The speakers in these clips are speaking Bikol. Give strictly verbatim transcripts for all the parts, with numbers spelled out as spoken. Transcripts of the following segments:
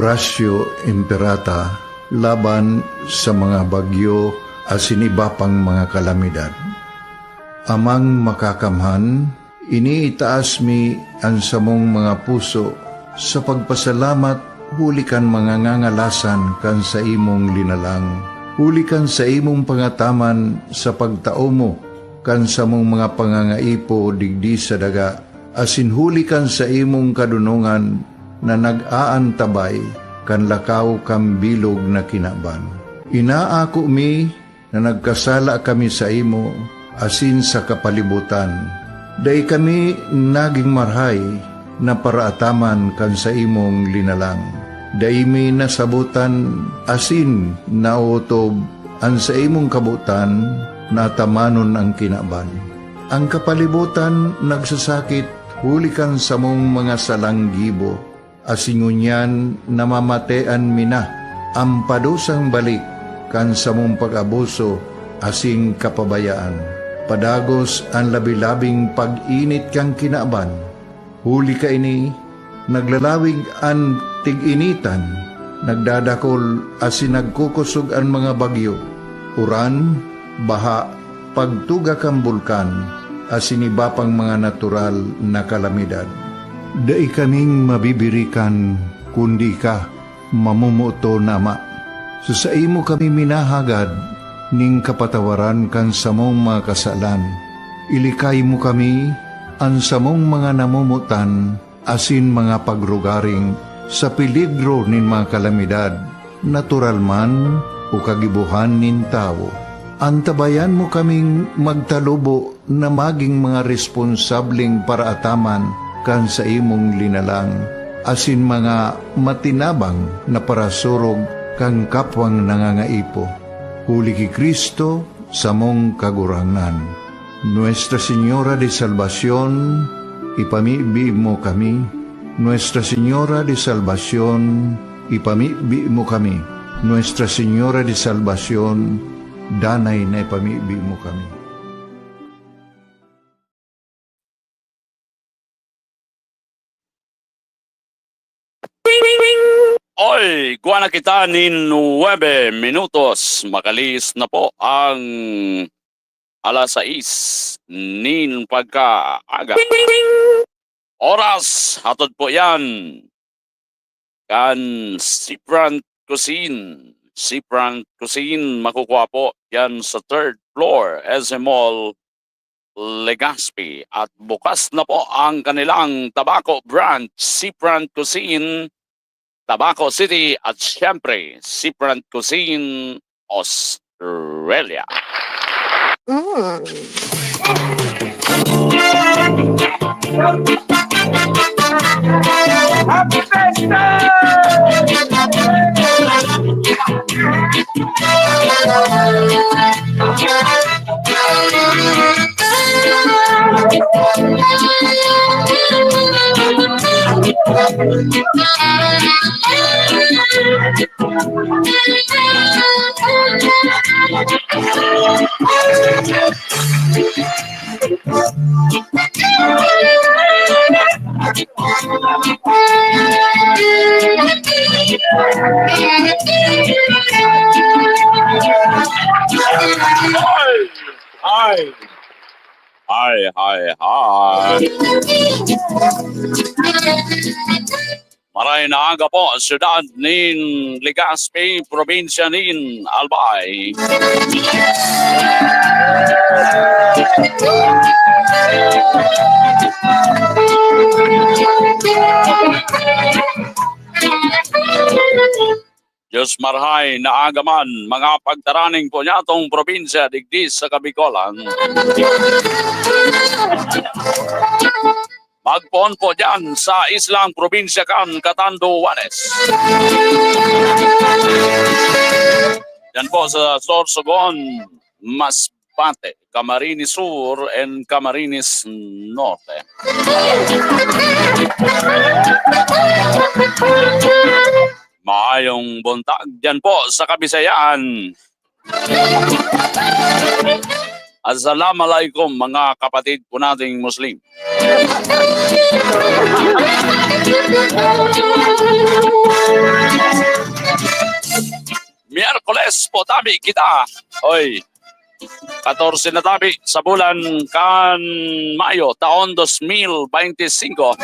Horacio Imperata laban sa mga bagyo asin iba pang mga kalamidad. Amang Makakamhan, iniitaas mi an samong mga puso sa pagpasalamat huli kan mga ngangalasan kan saimong linalang, huli kan saimong pangataman sa pagtao mo kan samong mga pangangaipo digdi sa daga, asin huli kan saimong kadonongan na nag-aantabay kan lakaw kan bilog na kinaban. Inaako mi na nagkasala kami saimo asin sa kapalibotan. Dai kami nagin marahay na paraataman kan saimong linalang. Dai mi nasabotan asin naotob an saimong kabotan na atamanon an kinaban. An kapalibotan nagsasakit huli kan samong mga salang gibo, asin ngunyan namamatean mi na an padusang balik kan samong pag-abuso asin kapabayaan. Padagos an labi-labing pag-init kan kinaban. Huli kaini, naglalawig an tig-initan, nagdadakol asin nagkukosog an mga bagyo, uran, baha, pagtuga kan bulkan, asin iba pang mga natural na kalamidad. Dai kaming mabibirikan kundi ika, mamomoton na Ama. Sa saimo kami minahagad nin kapatawaran kan samong mga kasalan. Ilikay mo kami, an samong mga namomotan, asin mga pagrugaring sa peligro nin mga kalamidad, natural man o kagibohan nin tawo. Antabayan mo kaming magtalubo na magin mga responsableng paraataman kan saimong linalang, asin mga matinabang na parasurog kan kapwang nangangaipo. Huli ki Cristo, samong Kagurangnan. Nuestra Señora de Salvacion, ipamibi mo kami. Nuestra Señora de Salvacion, ipamibi mo kami. Nuestra Señora de Salvacion, danay na ipamibi mo kami. Oy, igwa na kita nin nuebe minutos. Makalihis na po ang alas sais nin pagkaaga. Oras, hatod po yan kan Seafront Cuisine. Seafront Cuisine, makukuha po yan sa third floor, S M Mall, Legazpi. At bukas na po ang kanilang Tabaco branch, Seafront Cuisine, Tabaco City, at siyempre, Seafront Cuisine, Australia. Mm. Happy Fiesta! Hi. Hi, hi, hi. Maray na aga po, siyudad nin Legazpi, probinsya nin Albay. Diyos marhay na aga man, mga pagtaraning po niya tong probinsya digdi sa Kabigolan. Magpoon po dyan sa islang probinsya kan Catanduanes. Yan po sa Sorsogon, Masbate, Camarines Sur, and Camarines Norte. Maayong buntag dyan po sa Kabisayan. Assalamualaikum, mga kapatid po nating Muslim. Miyerkules po tabi kita. Oy, katorse na tabi sa bulan kan Mayo, taon dos mil bente singko.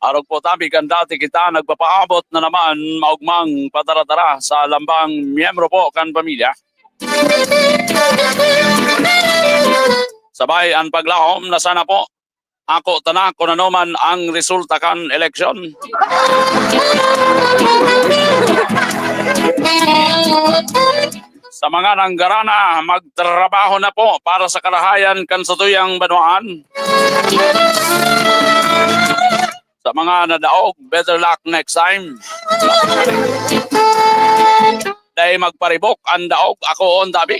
Arog po tabi kan dati kita nagpapaabot na naman maugmang padara-dara sa lambang miyembro po kan pamilya. Sabay an paglahom na sana po ako ta na kun ano man ang resulta kan eleksyon. Sa mga nanggarana, magtrabaho na po para sa karahayan kan satuyang banwaan. Sa mga nadaog, better luck next time. Dai magparibok an daog, ako on tabi.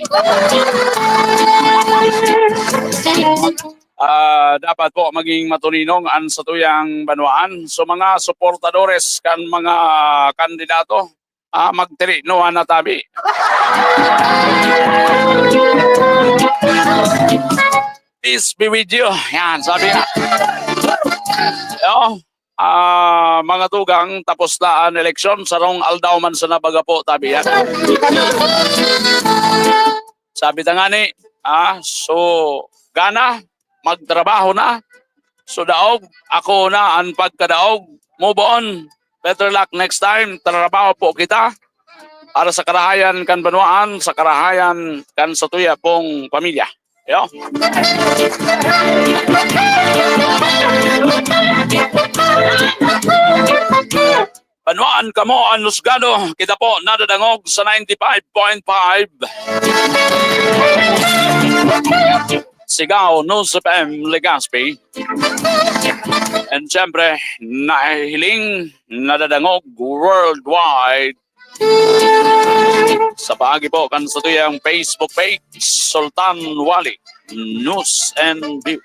Ah, dapat po maging matulinong an satuyang banwaan. So, mga suportadores kan mga kandidato, ah, magtiriknohan na tabi. Peace be with you. Yan, sabi na. Yo, ah, mga tugang, tapos na an eleksyon, sarong aldaw man sana baga po, tabi yan. Sabi ta ngani, ah, so, gana, magtrabaho na. So, daog, ako na an pagkadaog. Move on. Better luck next time. Trabaho po kita para sa karahayan kan banwaan, sa karahayan kan satuya pong pamilya. Yo. Banwaan kamo an husgado. Kita po nadadangog sa ninety-five point five. Sigaw, News F M Legazpi. And syempre, nahihiling, nadadangog worldwide sa paagi po kan satuyang Facebook page, Sultan Wali News and Views.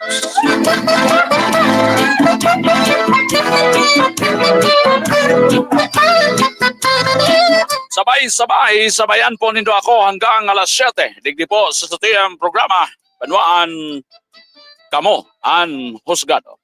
Sabay-sabay, sabayan po nindo ako hanggang alas siyete. Digdi po sa satuyang programa, Banwaan Kamo an Husgado.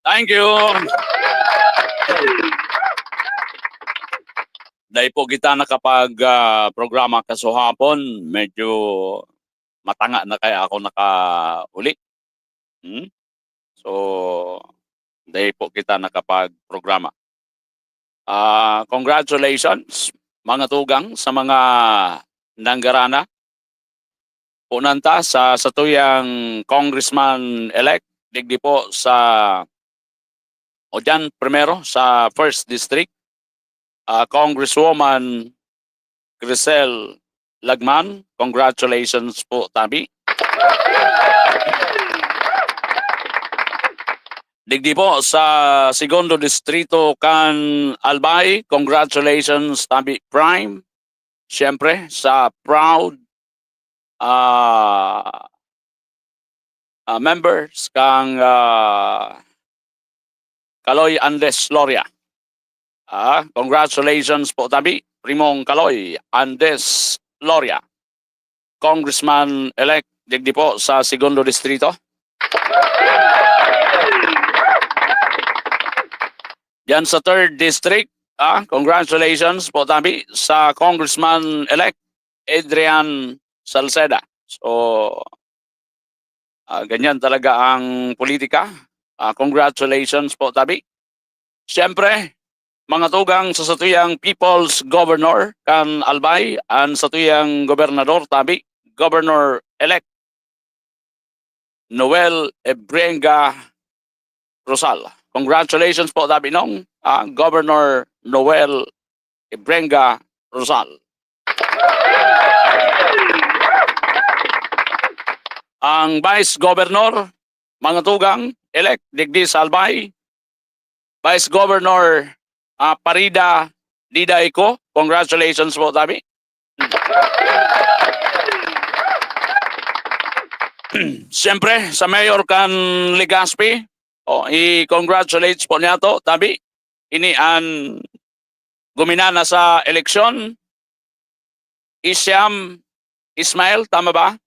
Thank you. Dai po kita nakapag, ah, programa kasuhapon. Medyo matanga na kaya ako nakauli. Hmm? So, dai po kita nakapag-programa. Ah, congratulations, mga tugang, sa mga nanggarana. Punan ta sa satuyang congressman-elect digdi po sa, o diyan, primero, sa First District, ah, Congresswoman Grisel Lagman. Congratulations po, tabi. Digdi po sa Segundo Distrito kan Albay, congratulations, tabi Prime. Siyempre, sa proud, ah, ah, members kang, ah, Kaloy Andes Loria. Ah, congratulations po, tabi, Primong Kaloy Andes Loria, Congressman-elect digdi po sa Segundo Distrito. Diyan sa Third District, ah, congratulations po, tabi, sa Congressman-elect Adrian Salceda. So, ah, ganyan talaga ang politika. Ah, congratulations po, tabi. Siyempre, mga tugang, sa satuyang People's Governor kan Albay, an satuyang gobernador, tabi, Governor-elect Noel Ebrenga Rosal. Congratulations po, tabi, nong, ah, Governor Noel Ebrenga Rosal. Ang Vice Governor, mga tugang, elect digdi sa Albay, Vice Governor, ah, Parida Dida Ico. Congratulations po, tabi. Siyempre, sa mayor kan Legazpi, oh, i-congratulate po niyato, tabi. Ini an guminana sa eleksyon, Isyam Ismail, tama ba?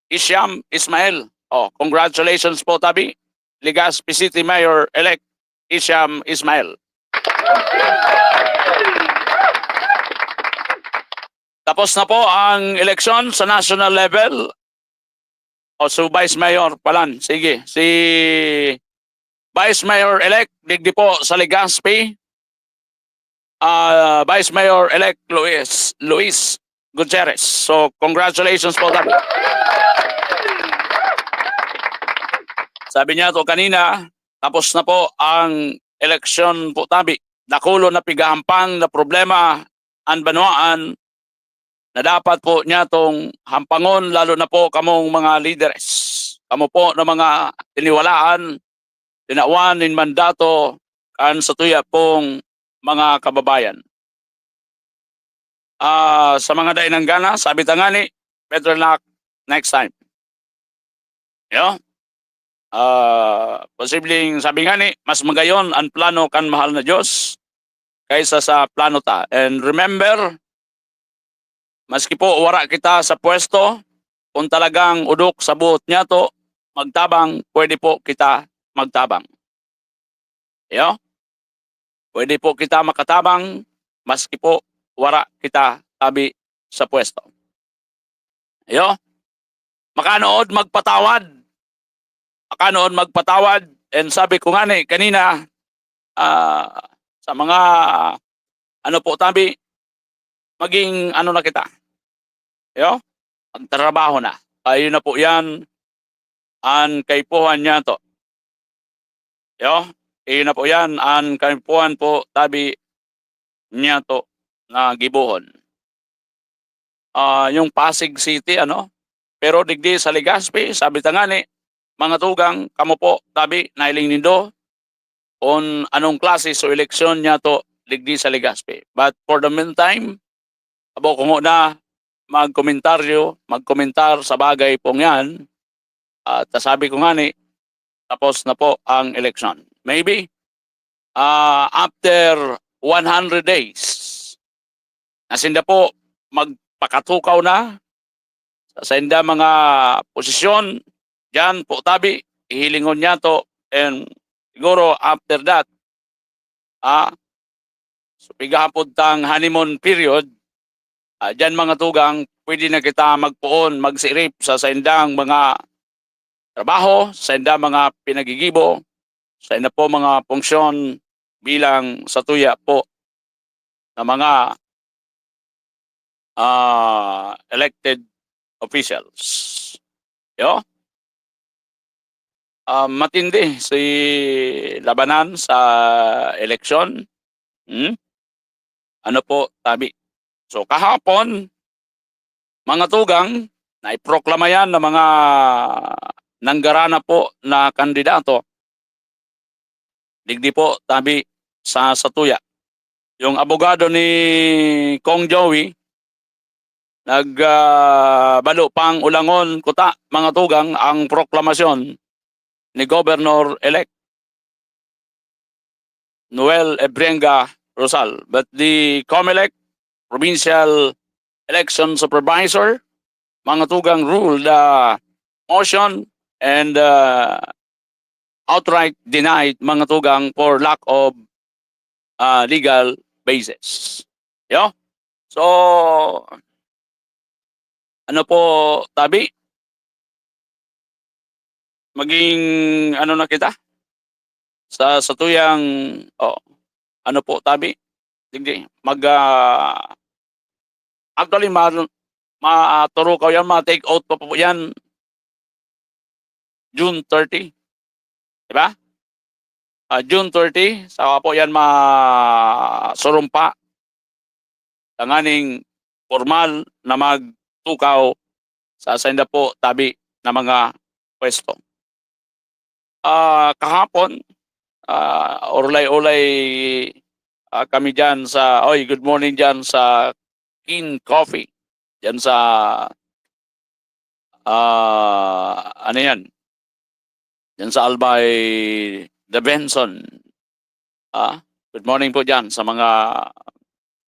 Isyam Ismail. Oh, congratulations po, tabi. Legazpi City Mayor-elect Isyam Ismail. Tapos na po ang eleksyon sa national level. O, so Vice Mayor palan. Sige, si Vice Mayor-elect, digdi po sa Legazpi, ah, Vice Mayor-elect Luis, Luis Gutierrez. So, congratulations po, tabi. Sabi niyato kanina, tapos na po ang eleksyon po, tabi. Dakolo na pigahampang na problema an banwaan na dapat po niyatong hampangon, lalo na po kamong mga lideres. Kamo po na mga tiniwalaan, tinawan nin mandato kan satuya pong mga kababayan. Ah, sa mga dai nanggana, sabi ta ngani, better luck next time. Yo? Ah, posibleng sabi ngani, mas magayon an plano kan mahal na Diyos kaysa sa plano ta. And remember, maski po wara kita sa pwesto, kung talagang udok sa buot niyato magtabang, pwede po kita magtabang. Yo? Pwede po kita makatabang, maski po wara kita tabi sa pwesto. Yo? Makanood magpatawad. Makanood magpatawad. And sabi ko ngani kanina, ah, sa mga, ano po, tabi, maging ano na kita. Yo? Magtrabaho na. Kayo na po yan an kaipuhan niyato. Yo? Iyo na po yan an kaipuhan po, tabi, niyato na gibohon. Ah, yung Pasig City, ano? Pero digdi sa Legazpi, sabi ta ngani, mga tugang, kamo po, tabi, nahiling nindo, kung anong klase so eleksyon niyato digdi sa Legazpi. But for the meantime, abo ko na magkomentaryo, magkomentar sa bagay pong yan. At sabi ko ngani, tapos na po ang eleksyon. Maybe, ah, after one hundred days, na sinda po magpakatukaw na sa sainda mga posisyon, diyan po tabi, hihilingon niyato, and siguro after that, ah, so pighapon tang honeymoon period, ah, diyan mga tugang, pwede na kita magpoon, magsirip sa saindang mga trabaho, saindang mga pinagigibo, sainda po mga funksyon bilang satuya po na mga, ah, elected officials. Yo? Ah, matindi si labanan sa eleksyon. Hmm? Ano po, tabi. So, kahapon, mga tugang, naiproklama yan ng mga nanggarana po na kandidato. Digdi po, tabi, sa satuya. Yung abogado ni Kong Joey, nag, ah, balo pang ulangon kuta, mga tugang, ang proklamasyon ni Governor-elect Noel Ebrienga Rosal. But the COMELEC, Provincial Election Supervisor, mga tugang, ruled the motion and, ah, outright denied, mga tugang, for lack of, ah, legal basis. Yo? So, ano po, tabi? Maging ano na kita? Sa satuyang, oh, ano po, tabi? Digdi, mag, ah, actually, ma-, ma-, ah, turukaw yan, ma-take out pa po yan June thirty. Di ba? Ah, June thirty, saka po yan masurumpa tanganing formal na magtukaw sa sainda po tabi na mga pwesto. Ah, kahapon, ah, orulay-ulay, ah, kami diyan sa, oy, good morning diyan sa Kin Coffee, diyan sa Ah, ano yan? Yan sa Albay, The Benson. Ah, good morning po dyan sa mga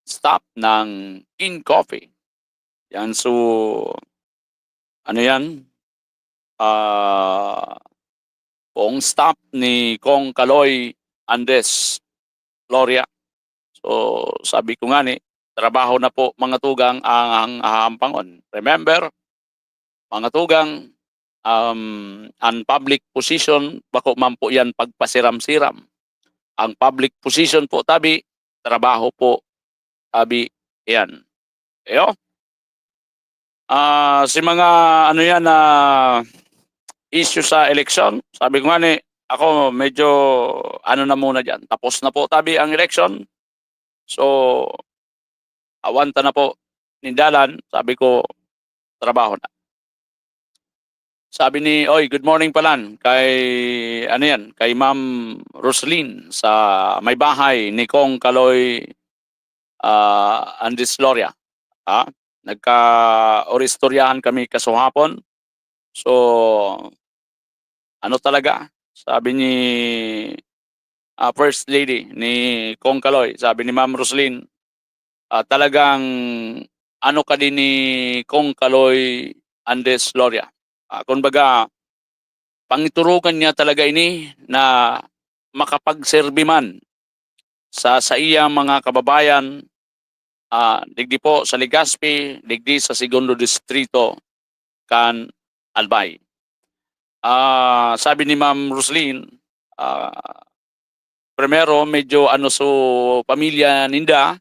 staff ng King Coffee. Yan, so, ano yan? Ah, buong staff ni Kong Kaloy Andes Gloria. So, sabi ko nga ni, trabaho na po, mga tugang, ang, ang hahampangon. Remember, mga tugang, um, ang public position, bako man po yan pagpasiram-siram. Ang public position po, tabi, trabaho po, tabi, yan. Ayo? Ah, si mga, ano yan, na issue sa eleksyon, sabi ko nga ni, ako medyo, ano na muna dyan, tapos na po, tabi, ang eleksyon. So, awanta na po, nindalan, sabi ko, trabaho na. Sabi ni, oy, good morning palan, kay, ano yan, kay Ma'am Roslyn sa may bahay ni Kong Kaloy, ah, Andes Gloria. Ha? Nagka-oristoryahan kami kasuhapon. So, ano talaga, sabi ni, ah, First Lady, ni Kong Kaloy, sabi ni Ma'am Roslyn, ah, talagang ano ka din ni Kong Kaloy Andes Gloria. Ah, kumbaga, pangiturukan niya talaga ini na makapagserbi man sa saiyang mga kababayan, ah, digdi po sa Legazpi, digdi sa Segundo Distrito kan Albay. Ah, sabi ni Ma'am Roslyn, ah, primero, medyo ano so pamilya ninda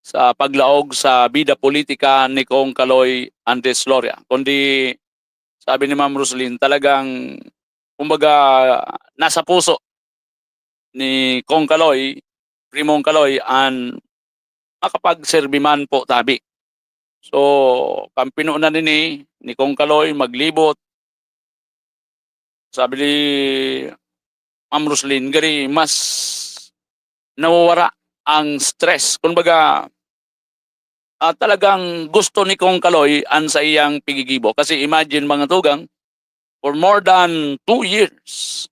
sa paglaog sa bida politika ni Kong Kaloy Andes Gloria. Kundi, sabi ni Ma'am Roslyn, talagang, kumbaga, nasa puso ni Kong Kaloy, Primong Kaloy, an makapagserbi man po tabi. So, kan pinunan ini ni Kong Kaloy maglibot, sabi ni Ma'am Roslyn, gari mas nawawara ang stress. Kumbaga, ah, talagang gusto ni Kong Kaloy an saiyang pigigibo. Kasi imagine, mga tugang, for more than two years,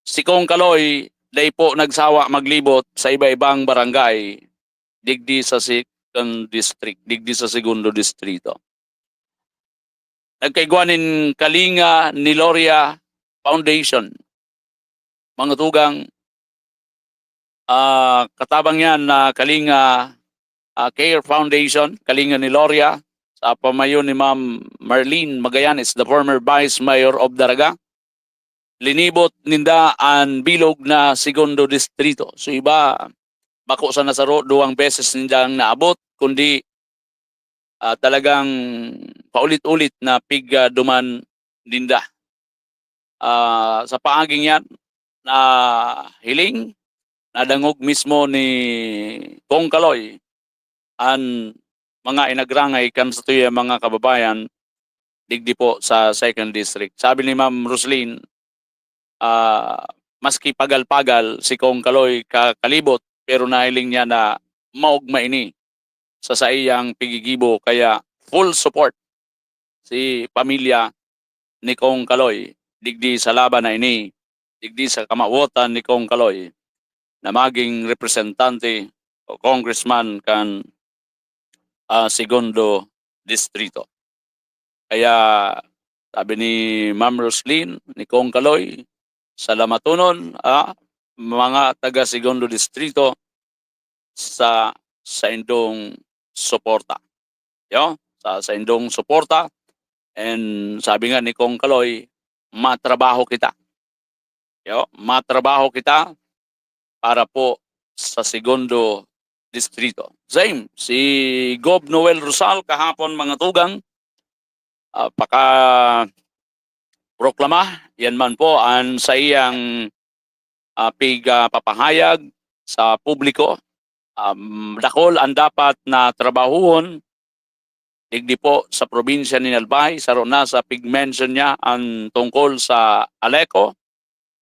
si Kong Kaloy dai po nagsawa maglibot sa iba-ibang barangay digdi sa second district, digdi sa segundo distrito. Nagkaigwa nin Kalinga ni Loria Foundation. Mga tugang, ah, katabang yan na Kalinga, ah, Care Foundation, Kalinga ni Loria, sa pamayo ni Ma'am Marlene Magallanes, the former Vice Mayor of Daraga. Linibot ninda an bilog na Segundo Distrito. So, iba, bako sana saro, duwang beses nindang naabot, kundi, ah, talagang paulit-ulit na pig, ah, duman ninda. Ah, sa paaging yan, nahiling, nadangog mismo ni Kong Kaloy an mga inagrangay kan satuyang mga kababayan digdi po sa Second District. Sabi ni Ma'am Roslyn, ah, maski pagal-pagal si Kong Kaloy kakalibot, pero nahiling niya na maogma ini sa saiyang pigigibo, kaya full support si pamilya ni Kong Kaloy digdi sa laban na ini, digdi sa kamawotan ni Kong Kaloy na maging representante o congressman kan, ah, Segundo Distrito. Kaya sabi ni Ma'am Roslyn, ni Kong Kaloy, salamatonon, ah, mga taga Segundo Distrito sa saindong suporta. Yo, sa saindong suporta. And sabi nga ni Kong Kaloy, matrabaho kita. Yo, matrabaho kita para po sa Segundo Distrito. Same, si Gov Noel Rosal kahapon, mga tugang, ah, paka-proklama, yan man po an saiyang, ah, pig-, ah, papahayag sa publiko. Um, dakol ang dapat na trabahuhon digdi po sa probinsya ni Albay, saro na sa pig-mention niya ang tungkol sa ALECO.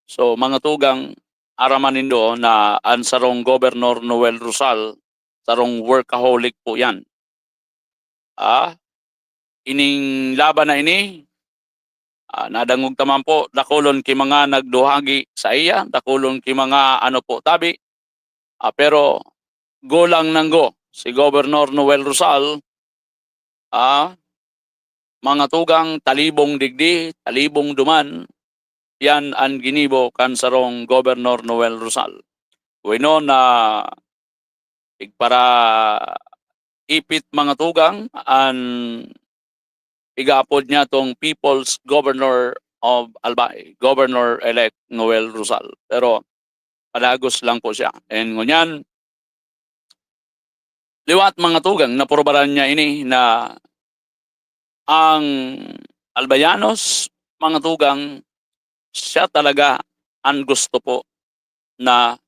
So, mga tugang, araman nindo na ang sarong Gobernador Noel Rosal, sarong workaholic po yan. Ah, ining laban na ini, ah, nadangog ta man po, dakulon ki mga nagduhagi saiya, dakulon ki mga ano po tabi. Ah, pero gulang nanggo si Governor Noel Rosal, ah, mga tugang, talibong digdi, talibong duman, yan an ginibo kan sarong Governor Noel Rosal. Bueno, na igparaipit, mga tugang, an igaapod niya tong People's Governor of Albay, Governor-elect Noel Rosal. Pero padagos lang po siya. And ngunyan, liwat, mga tugang, napurubaran niya ini na ang Albayanos, mga tugang, siya talaga an gusto po na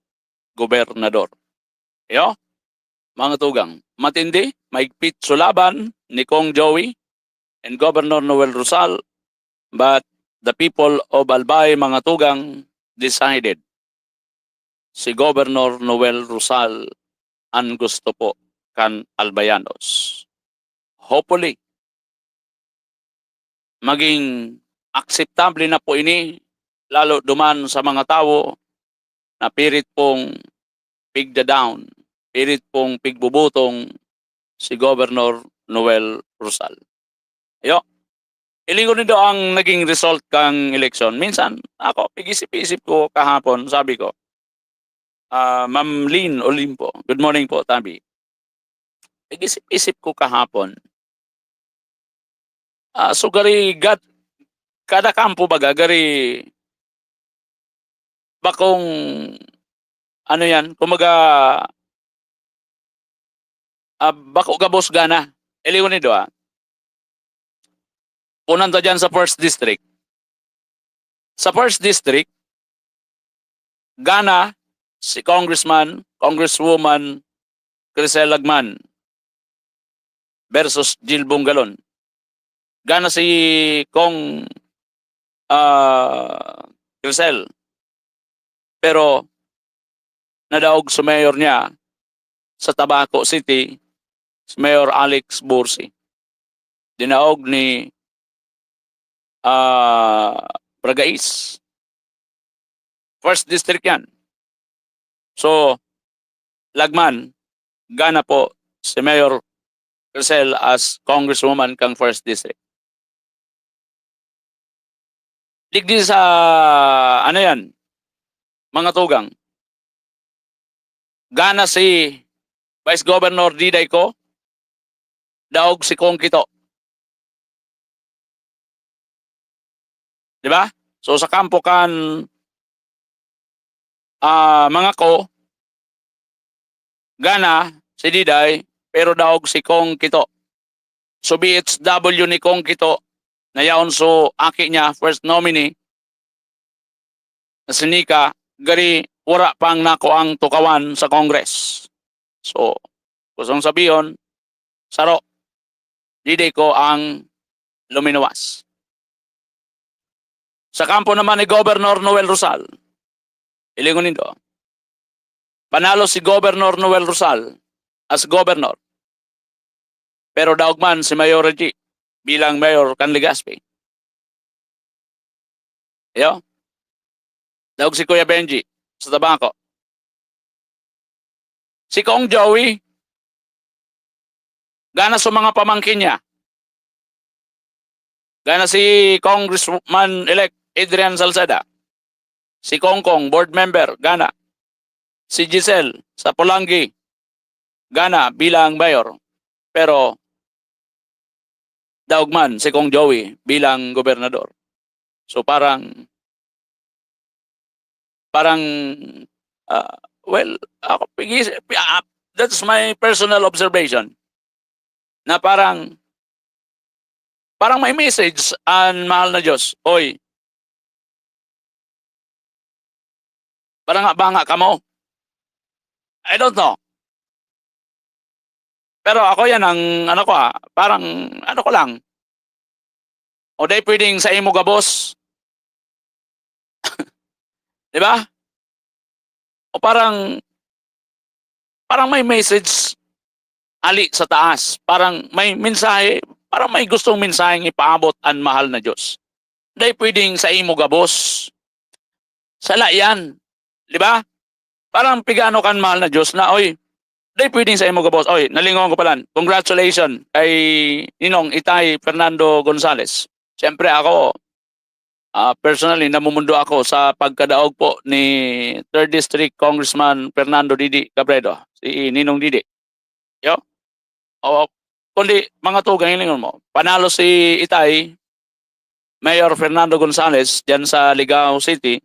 gobernador. Iyo, mga tugang, matindi, mahigpit so laban ni Kong Joey and Governor Noel Rosal, but the people of Albay, mga tugang, decided si Governor Noel Rosal an gusto po kan Albayanos. Hopefully, maging akseptable na po ini, lalo duman sa mga tawo na pirit pong pigda-down, pirit pong pigbubutong si Governor Noel Rosal. Iyo, hilingon nindo ang naging result kan eleksyon. Minsan, ako, pig-isip-isip ko kahapon, sabi ko, ah, Ma'am Lynn Olimpo, good morning po, tabi. Pig-isip-isip ko kahapon, ah, so gari gad-, kada kampo baga, gari bakong, ano yan, kumbaga, ah, bako gabos gana. Hilingon nindo, ah. Punan ta dyan sa first district. Sa first district, gana si Congressman, Congresswoman Crisel Lagman versus Jil Bongalon. Gana si Cong, ah, Crisel. Pero nadaog sa mayor niya sa Tabaco City, si Mayor Alex Bursi. Dinaog ni, ah, Bragais. First district yan. So, Lagman, gana po si Mayor Crisel as Congresswoman kang first district. Digdi sa, ano yan, mga tugang, gana si Vice Governor Diday Co, daog si Cong Kito. Di ba? So, sa kampo kan, ah, mga Co, gana si Diday, pero daog si Cong Kito. So, B H W ni Cong Kito, na yaon so aki niya, first nominee, na si Nika, gari wara pang nakuang tukawan sa Congress. So, gustong sabihon, saro, Diday Co ang luminuwas. Sa kampo naman ni Governor Noel Rosal, hilingon nindo, panalo si Governor Noel Rosal as governor. Pero daog man si Mayor Reggie bilang mayor kan Legazpi. Iyo. Daog si Kuya Benji sa Tabaco. Si Cong Joey, gana sa mga pamangkin niya. Gana si Congressman-elect Adrian Salceda. Si Cong Cong, board member, gana. Si Giselle sa Polangui, gana bilang mayor. Pero daog man si Cong Joey bilang gobernador. So, parang, parang, ah, well, ako, pigis-, pi-, ah, that's my personal observation, na parang, parang may message an mahal na Diyos, "Oy, banga-banga kamo." I don't know. Pero ako, yan ang ano ko, ah, parang ano ko lang. O di pwedeng sa imo gabos. Di ba? O parang, parang may message ali sa taas. Parang may mensahe Parang may gustong mensaheng ipaabot an mahal na Diyos. Dai pwedeng sa imo gabos. Sala yan. Di ba? Parang pigano kan mahal na Diyos na, oy, dai pwedeng sa imo gabos. Oy, nalingawan ko pala. Congratulations kay Ninong Itay Fernando Gonzales. Siyempre ako, ah, personally, namumundo ako sa pagkadaog po ni third District Congressman Fernando Didi Cabredo, si Ninong Didi. Yo? O, kundi mga tugang, hilingon mo, panalo si Itay, Mayor Fernando Gonzales, dyan sa Ligao City,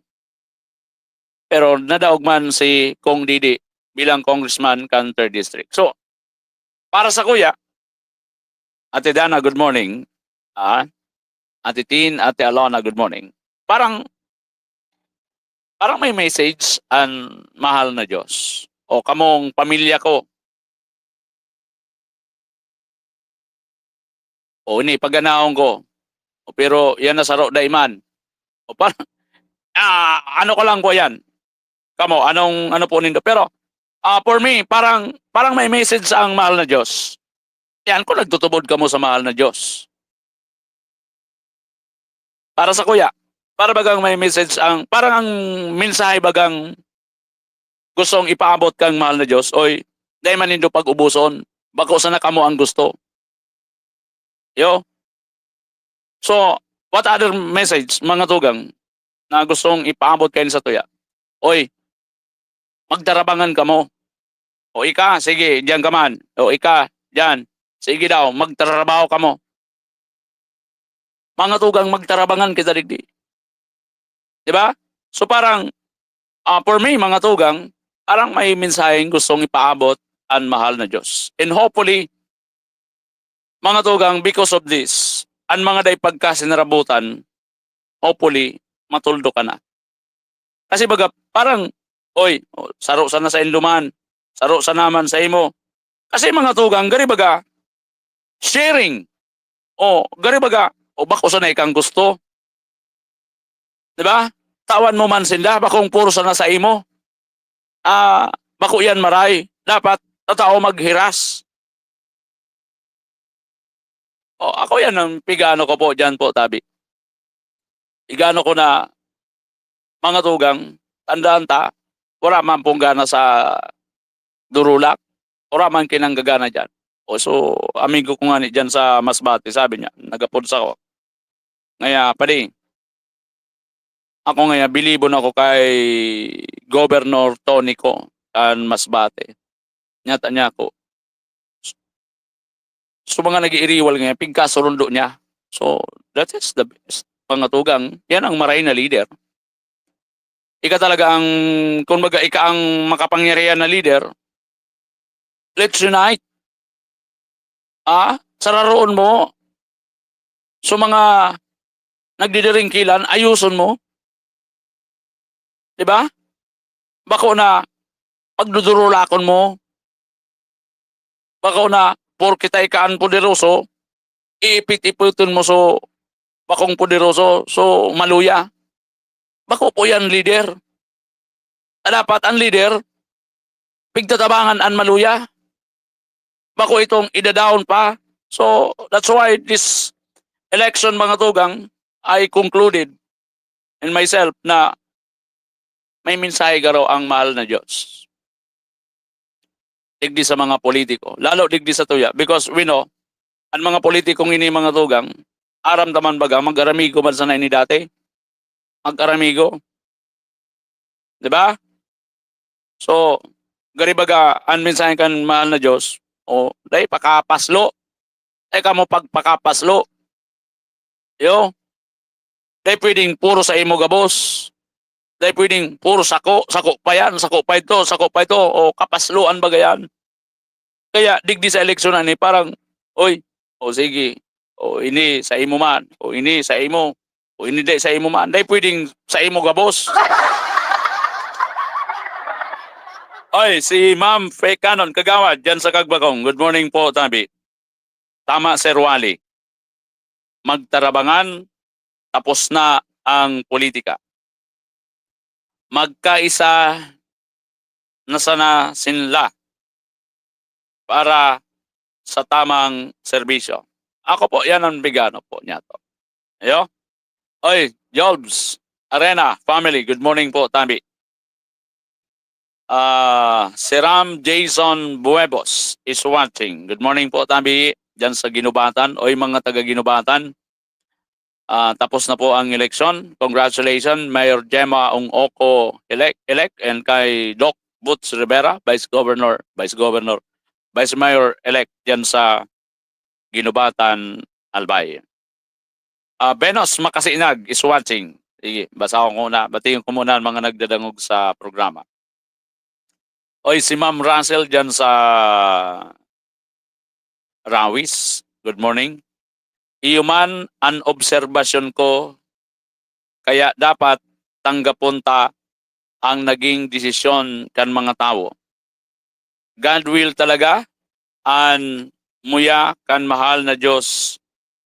pero nadaog man si Cong Didi bilang congressman kan third District. So, para sa kuya, Ate Dana, good morning. Ah, Ate Tin, Ate Alona, good morning. Parang, parang may message an mahal na Diyos. O kamong pamilya ko. O ini, paganaon ko. O, pero yan na saro dai man. O parang, ah, ano ko lang po yan. Kamo, anong, ano po nindo? Pero, ah, for me, parang, parang may message ang mahal na Diyos. Yan, kung nagtutubod kamo sa mahal na Diyos. Para sa kuya, para bagang may message ang, parang ang mensahe bagang gustong ipaabot kang mahal na Diyos, oy, dai man nindo pag-ubuson, bako sana kamo ang gusto. Yo? So, what other message, mga tugang, na gustong ipaabot kayo sa tuya? Oy, magtarabangan kamo. O ika, sige, diyan ka man. O ika, diyan. Sige daw, magtrabaho kamo. Mga tugang, magtarabangan kita digdi. Di ba? So parang, ah, for me, mga tugang, parang may mensaheng gustong ipaabot ang mahal na Diyos. And hopefully, mga tugang, because of this, ang mga dai pagkasinarabutan, hopefully, matuldo ka na. Kasi baga, parang, oy, o, saro sana sa induman, saro sa naman sa imo. Kasi mga tugang, gari baga, sharing. O, gari baga, o bako sana ikang gusto. Di ba? Tawan mo man sinda, bakong puro sana sa imo. Ah, bako yan maray. Dapat, tatao maghiras. O, ako yan ang pigano ko po dyan po, tabi. Igano ko na, mga tugang, tandaan ta, wala man pong gana sa durulak, wala man kinanggagana dyan. O, so, amigo ko nga ni dyan sa Masbate, sabi niya, nagapod sa ko. Ngaya, padi, ako ngaya, bilibon ako kay Governor Tonico kan Masbate. Nyata niya ako. So, mga nag-iiriwal ngayon, pigkasurundo niya. So, that is the best. Mga tugang, yan ang maray na leader. Ika talaga ang, kumbaga, ika ang makapangyarihan na leader. Let's unite. Ah, sararoon mo. So, mga nagdidiringkilan, ayuson mo. Di ba? Bako na pagdudurulakon mo. Bako na, porke ta ika an poderoso, iipit-ipiton mo so bakong poderoso, so maluya. Bako po yan, leader. Ah, dapat ang leader, pigtatabangan an maluya. Bako itong idadaon pa. So, that's why this election, mga tugang, I concluded in myself na may mensahe garo ang mahal na Diyos. Digdi sa mga politiko, lalo digdi sa tuya. Because we know, ang mga politikong ini, mga tugang, aram ta man baga, mag-aramigo man sana ini dati. Mag-aramigo. Di ba? So, gari baga, ang mensahe kan mahal na Diyos, o, dai pakapaslo. Dai kamo pagpakapaslo. Yo? Dai pwedeng puro sa imo gabos. Dai pwedeng puro sako, sako pa yan, sako pa ito, sako pa ito, o kapasloan baga yan. Kaya digdi sa eleksyon na ni, parang, "Oy, o sige, o ini sa imo man, o ini sa imo, o ini dai sa imo man." Dai pwedeng sa imo gabos. Oy, si Ma'am Fe Canon, kagawad, dyan sa Kagbakong. Good morning po, tabi. Tama, Sir Wally. Magtarabangan, tapos na ang politika. Magkaisa na sana sinla para sa tamang serbisyo. Ako po, yan ang bigano po niya to. Ayo? Oy, Jobs Arena family, good morning po, tabi. Ah, si Ram Jason Buebos is watching. Good morning po, tabi, dyan sa Ginubatan. Oy, mga taga Ginubatan, ah, tapos na po ang eleksyon. Congratulations, Mayor Gemma Ong Oco elect, elect, and kay Doc Boots Rivera, Vice Governor, Vice Governor, Vice Mayor elect dyan sa Ginubatan, Albay. Ah, Venus Makasinag is watching. Sige, basahon ko na. Batiin ko muna ang mga nagdadangog sa programa. Oy, si Ma'am Russell dyan sa Rawis. Good morning. Iyo man an obserbasyon ko, kaya dapat tanggapon ta ang naging desisyon kan mga tawo. God will talaga, an muya kan mahal na Diyos,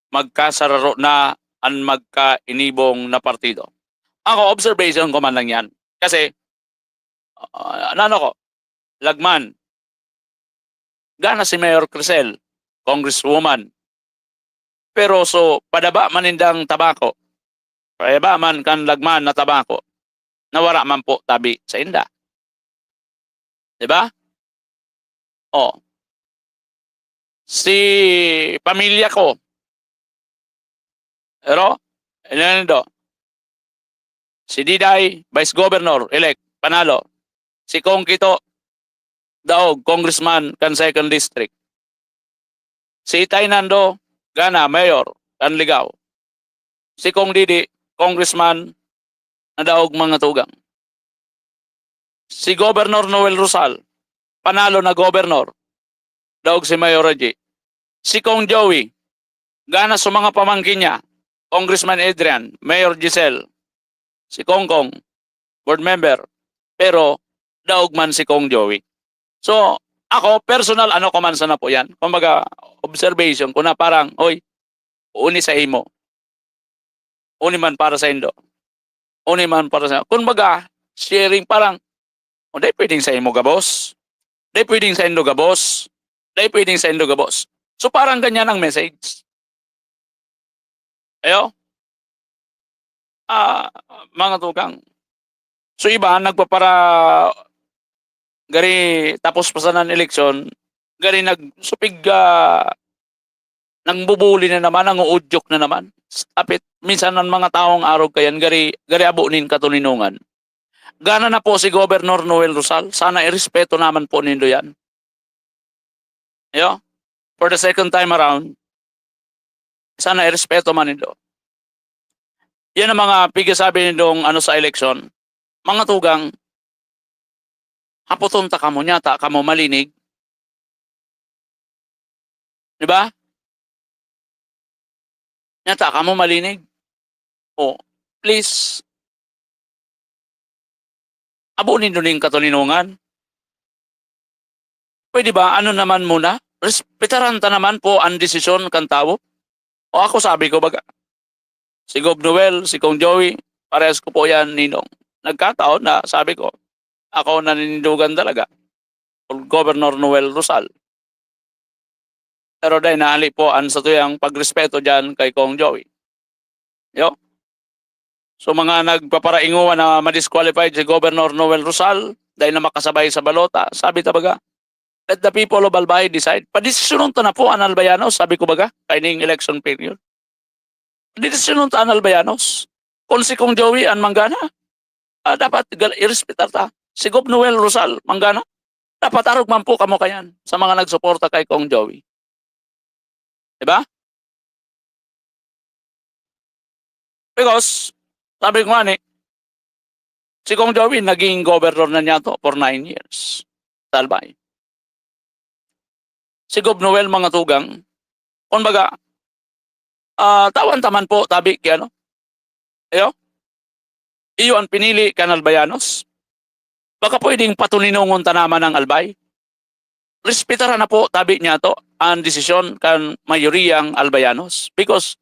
magkasararo na an magkainibong na partido. Ako, observation ko man lang yan. Kasi, ah, nano ko, lagman, gana si Mayor Crisel, Congresswoman. Pero so, padaba man nindang tabako, padaba man kan lagman na tabako, na wara man po tabi sa inda. Di ba? Oh. Si pamilya ko. Pero, ano do? Si Diday, Vice Governor elect, panalo. Si Kong Kito, daog, congressman kan second district. Si Itay Nando, gana, mayor kan Ligao. Si Kong Didi, congressman, na daog, mga tugang. Si Governor Noel Rosal, panalo na governor, daog si Mayor Reggie. Si Kong Joey, gana sa mga pamangkin niya, Congressman Adrian, Mayor Giselle, si Kong Kong, board member, pero daog man si Kong Joey. So, ako, personal, ano ko man sana po yan. Kumbaga, observation ko na parang, oy, uni sa imo. Uni man para sa indo. Uni man para sa, kumbaga, sharing, parang, o, dai pwedeng sa imo gabos. Dai pwedeng sa indo gabos. Dai pwedeng sa indo gabos. So, parang ganyan ang message. Ayo? Ah, mga tugang. So, iba, nagpapara-, gari, tapos pa sana an eleksyon, gari nagsupig, ah, nangbubuli na naman, nanguudyok na naman. Apit, minsan ang mga taong arog kayan, gari, gari abo nin katoninongan. Gana na po si Governor Noel Rosal, sana irespeto naman po nindo yan. Yo? For the second time around, sana irespeto man nindo. Yan ang mga pigasabi nindong ano sa eleksyon. Mga tugang, hapoton ta kamo, nyata kamo malinig. Di ba? Nyata kamo malinig. O, please, abo nindo ning katoninongan. Pwede ba? Ano naman muna? Respetaran ta naman po ang desisyon kan tawo. O ako, sabi ko, baga, si Gov Noel, si Kong Joey, parehas ko po yan, Ninong. Nagkataon na, sabi ko, ako ang naninindugan talaga, Governor Noel Rosal. Pero dai nahali po ang satuyang pagrespeto dyan kay Kong Joey. Yo? So, mga nagpaparainguan na ma-disqualified si Governor Noel Rosal dahil na makasabay sa balota, sabi ta baga, "Let the people of Albay decide." Padesisyonon ta na po an Albayanos, sabi ko baga, kaining election period. Padesisyonon ta an Albayanos. Kung si Kong Joey an manggana, ah, dapat gal-, irespetar ta. Si Gov Noel Rosal, manggana, dapat arog man po kamo kayan sa mga nagsuporta kay Kong Joey. Di ba? Because, sabi ko nga ni, si Kong Joey naging governor na niya to for nine years sa Albay. Si Gov Noel, mga tugang, kumbaga, ah, tawan ta man po, tabi ki ano. Ayo? Iyo an pinili kan Albayanos. Baka pwedeng patoninongon ta naman ang Albay. Respetaran na po, tabi niya to, ang desisyon kan mayoriyang Albayanos. Because,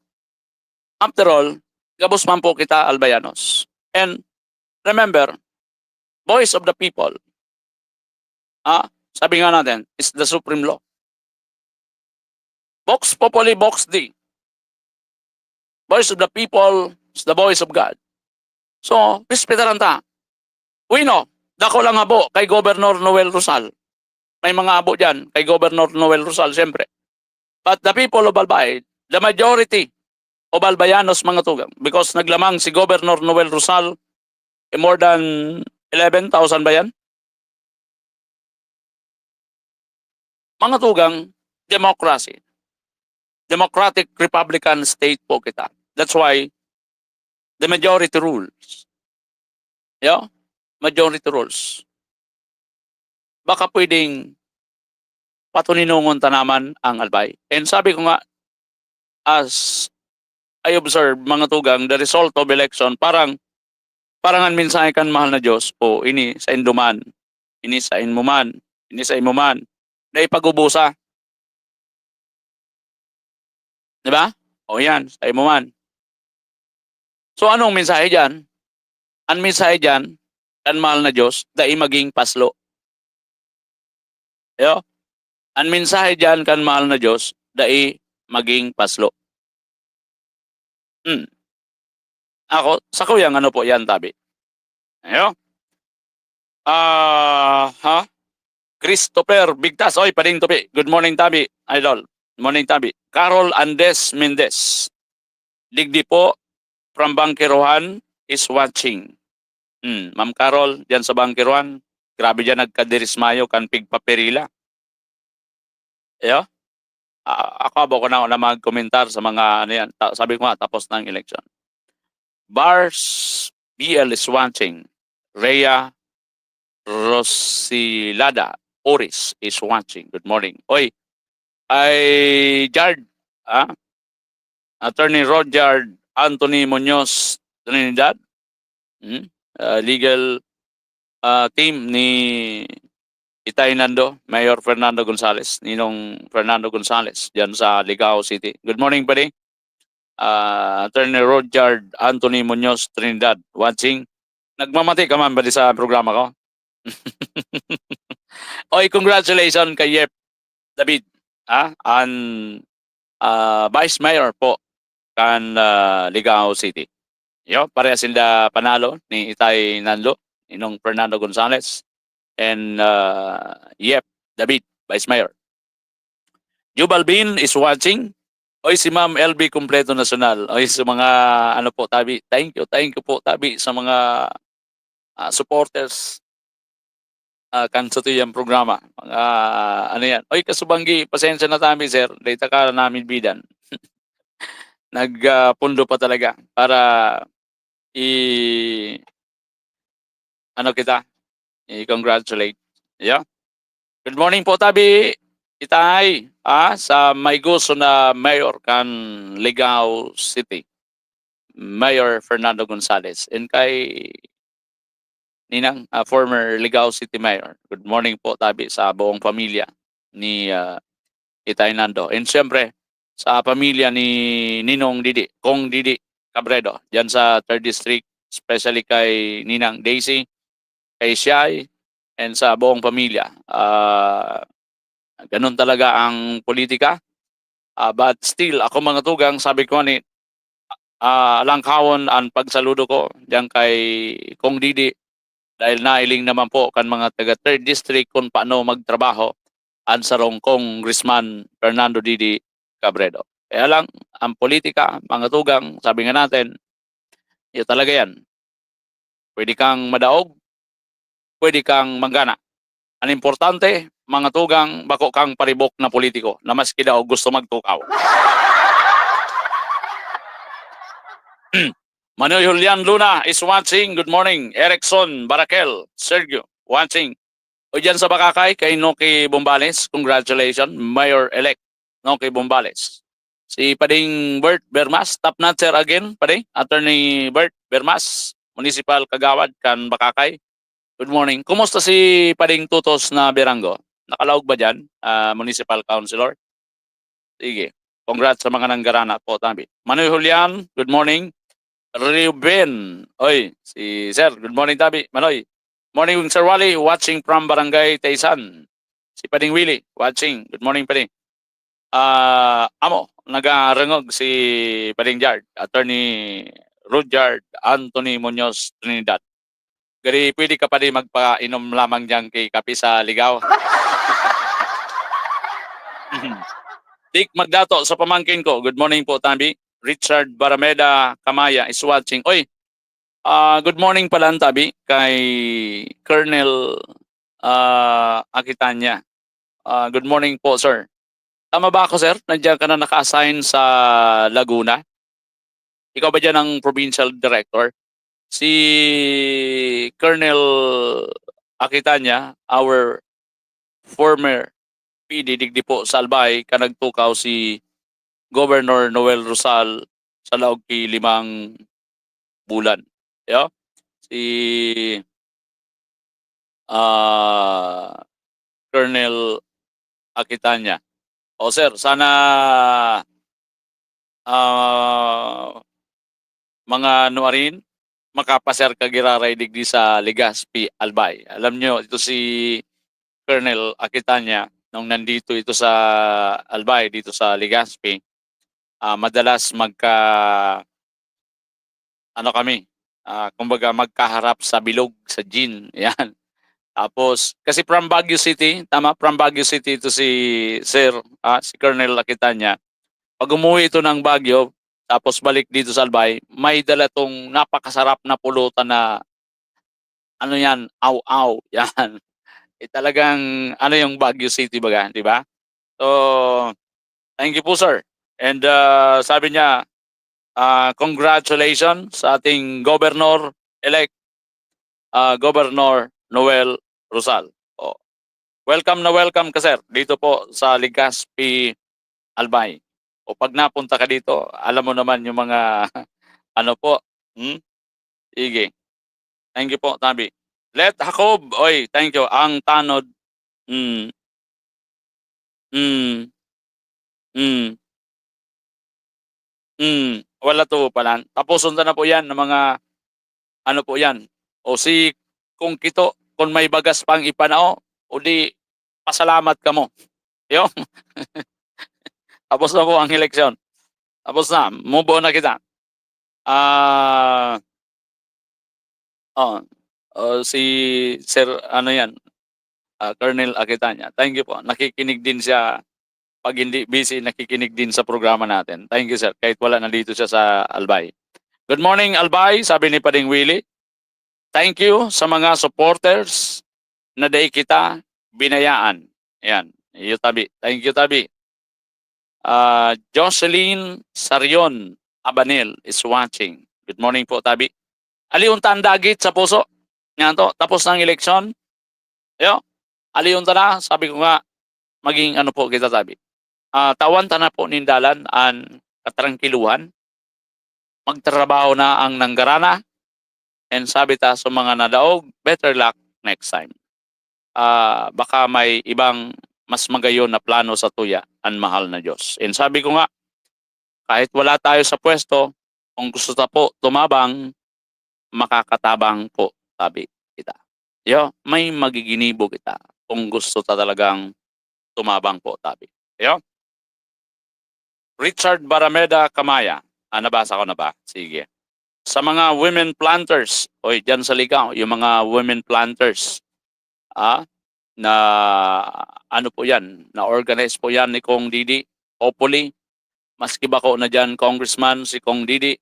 after all, gabos man po kita Albayanos. And remember, voice of the people, ah, sabi nga natin, is the supreme law. Vox Populi, Vox Dei. Voice of the people is the voice of God. So, respetaran ta. Uy, no, dako lang habo kay Governor Noel Rosal. May mga habo dyan kay Governor Noel Rosal, siyempre. But the people of Albay, the majority of Albayanos, mga tugang, because naglamang si Governor Noel Rosal, eh, more than eleven thousand ba yan? Mga tugang, democracy. Democratic Republican State po kita. That's why the majority rules. Yeah? Majority rules. Baka pwedeng patuninongon ta naman ang Albay. And sabi ko nga, as I observe, mga tugang, the result of election, parang, parang ang mensahe kan mahal na Diyos, "O, ini sa induman, ini sa inmuman, ini sa imuman, na ipag-ubusa." Di ba? O yan, sa imuman. So, anong mensahe dyan? Ang mensahe dyan, kan mahal na Diyos, dai maging paslo. Ayo? Ang mensahe dyan kan mahal na Diyos, dai maging paslo. Hmm. Ako, sa kuyang ano po yan, tabi. Ayo? Ah, ha? Christopher Bigtas. Oy, Pading Tupi. Good morning, tabi. Idol. Morning, tabi. Carol Andes Mendez. Digdi po, from Bangkiruhan is watching. Hmm, Ma'am Carol, diyan sa Bangkiruhan, grabe diyan nagkadirismayo kan pigpaperila. Iyo? Ah, ako, abo ko na, na magkomentar sa mga ano yan. Ta-, sabi ko nga, tapos na ang eleksyon. Bars B L is watching. Rhea Rosilada Oris is watching. Good morning. Oy, ay Jard, ah? Attorney Roger Anthony Munoz Trinidad, hmm? Ah, legal, ah, team ni Itay Nando, Mayor Fernando Gonzales, Ninong Fernando Gonzales, diyan sa Ligao City. Good morning, pare. Ah, Attorney Roger Anthony Munoz Trinidad, watching. Nagmamati ka man ba di sa programa ko? Oy, congratulations kay Yep David, ah, an, ah, Vice Mayor po kan, ah, Ligao City. Yo, pareha sinda panalo ni Itay Nando, Ninong Fernando Gonzales, and, ah, Yep David, Vice Mayor. Jubal Bin is watching. Oy, si Ma'am L B Completo Nacional. Oy, sa mga, ano po, tabi, thank you, thank you po, tabi, sa mga, ah, supporters, ah, kan satuyang programa. Mga, ano yan. Oy, Kasubanggi, pasensya na tabi, sir. Dai ta ka namin bidan. Nag, ah, pundo pa talaga para i-, ano kita, i-congratulate. Yeah. Good morning po, tabi, Itay, ah, sa may gusto na mayor kan Ligao City, Mayor Fernando Gonzales, and kay Ninang, ah, former Ligao City Mayor. Good morning po, tabi, sa buong pamilya ni, ah, Itay Nando. And siyempre, sa pamilya ni Ninong Didi, Kong Didi Cabredo, diyan sa Third District, especially kay Ninang Daisy, kay Shai, and sa buong pamilya. Ah, ganun talaga ang politika. Ah, but still, ako, mga tugang, sabi ko ni, ah, alangkawon an pagsaludo ko diyan kay Kong Didi, dahil nailing naman po kan mga taga Third District kung paano magtrabaho an sarong Congressman Fernando Didi Cabredo. Kaya lang, ang politika, mga tugang, sabi nga natin, yun talaga yan. Pwede kang madaog, pwede kang manggana. Ang importante, mga tugang, bako kang paribok na politiko na maski daog gusto magtukaw. Manoy Julian Luna is watching. Good morning. Erickson Barakel, Sergio, watching. O dyan sa Bakakay, kay Noki Bombales, congratulations, Mayor-elect Noki Bombales. Si Pading Bert Bermas, top notcher again, Pading, Attorney Bert Bermas, Municipal Kagawad kan Bakakay. Good morning. Kumusta si Pading Tutos na Beranggo? Nakalaog ba dyan, ah, Municipal Councilor? Sige. Congrats sa mga nanggarana po, tabi. Manoy Julian, good morning. Ruben, oy, si Sir, good morning, tabi. Manoy. Morning, Sir Wally, watching from Barangay Taysan. Si Pading Willie, watching. Good morning, Pading. Ah, amo, nagarangog si Pading Jard, Attorney Rudyard Anthony Muñoz Trinidad. Gari, pwede ka pa di magpainom lamang diyan kay kape sa Ligaw. Dick Magdato sa pamangkin ko. Good morning po, Tabi. Richard Barameda Kamaya is watching. Oy, ah, good morning pala, Tabi, kay Colonel, ah, Aquitania. Ah, good morning po, sir. Tama ba ako, sir? Nandiyan ka na naka-assign sa Laguna? Ikaw ba diyan ang provincial director? Si Colonel Aquitania, our former P D digdi po sa Albay, kan nagtukaw si Governor Noel Rosal sa laog ki limang bulan. Yo? Si, ah, Colonel Aquitania. O, sir, sana, ah, mga nuarin, makapasyar ka giraray digdi sa Legazpi, Albay. Alam nyo, ito si Colonel Aquitania, nung nandito ito sa Albay, dito sa Legazpi, ah, madalas magka-, ano kami, ah, kumbaga magkaharap sa bilog, sa gin, yan. Tapos, kasi from Baguio City, tama, from Baguio City ito si Sir, ah, si Colonel Aquitania. Pag umuwi ito ng Baguio, tapos balik dito sa Albay, may dala 'tong napakasarap na pulutan na, ano yan, aw-aw, yan. Eh, talagang, ano, yung Baguio City baga, di ba? So, thank you po, sir. And, ah, sabi niya, ah, congratulations sa ating Governor-elect, ah, Governor Noel Rosal. Oh. Welcome na welcome ka, sir, dito po sa Legazpi, Albay. O pag napunta ka dito, alam mo naman yung mga ano po, hmm? Sige. Thank you po, Tabi. Let Jacob, oy, thank you. Ang tanod, hmm. Hmm. Hmm. Hmm, wala to pala. Taposon ta na po yan ng mga, ano po yan. O si, kung kito, kung may bagas pang ipanao, o di, pasalamat kamo. Yo. Tapos na po ang eleksyon. Tapos na, move on na kita. Ah, oh, oh, si Sir, ano yan, ah, Colonel Aquitania. Thank you po. Nakikinig din siya. Pag hindi busy, nakikinig din sa programa natin. Thank you, sir. Kahit wala nandito siya sa Albay. Good morning, Albay, sabi ni Pading Willie. Thank you sa mga supporters na dai kita binayaan. Yan. Iyo, Tabi. Thank you, Tabi. Ah, Jocelyn Sarion Abanil is watching. Good morning po, Tabi. Aliunta ang dagit sa puso. Yan to. Tapos ng eleksyon. Ayo. Aliunta na. Sabi ko nga, maging ano po kita, Tabi. Ah, tawan ta na po nin dalan an katrangkiluhan. Magtrabaho na ang nanggarana. And sabi ta sa mga nadaog, better luck next time. Ah, baka may ibang mas magayon na plano sa tuya an mahal na Diyos. And sabi ko nga, kahit wala tayo sa pwesto, kung gusto ta po tumabang, makakatabang po, tabi kita. Yo, may magiginibo kita kung gusto ta talagang tumabang po, tabi. Yo? Richard Barameda Kamaya. Ah, nabasa ko na ba? Sige. Sa mga women planters, oy, dyan sa Ligao, yung mga women planters, ah, na ano po yan, na-organize po yan ni Kong Didi. Hopefully, maski bako na dyan, Congressman, si Kong Didi,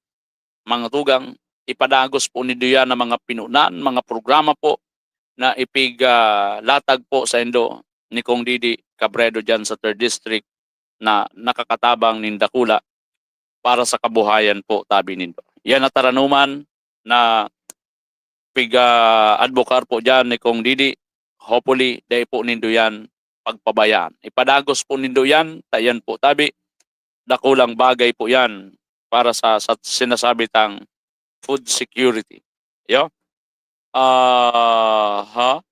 mga tugang, ipadagos po nindo yan ang mga pinunan, mga programa po na ipig, ah, latag po sa indo ni Kong Didi Cabredo dyan sa third District na nakakatabang nin dakula para sa kabuhayan po, tabi nindo. Yan na taranuman na piga-advokar po dyan ni Kong Didi. Hopefully, dai po nindo yan pagpabayaan. Ipadagos po nindo yan, ta yan po, tabi, dakulang bagay po yan para sa, sa sinasabi tang food security. Yo? Aha.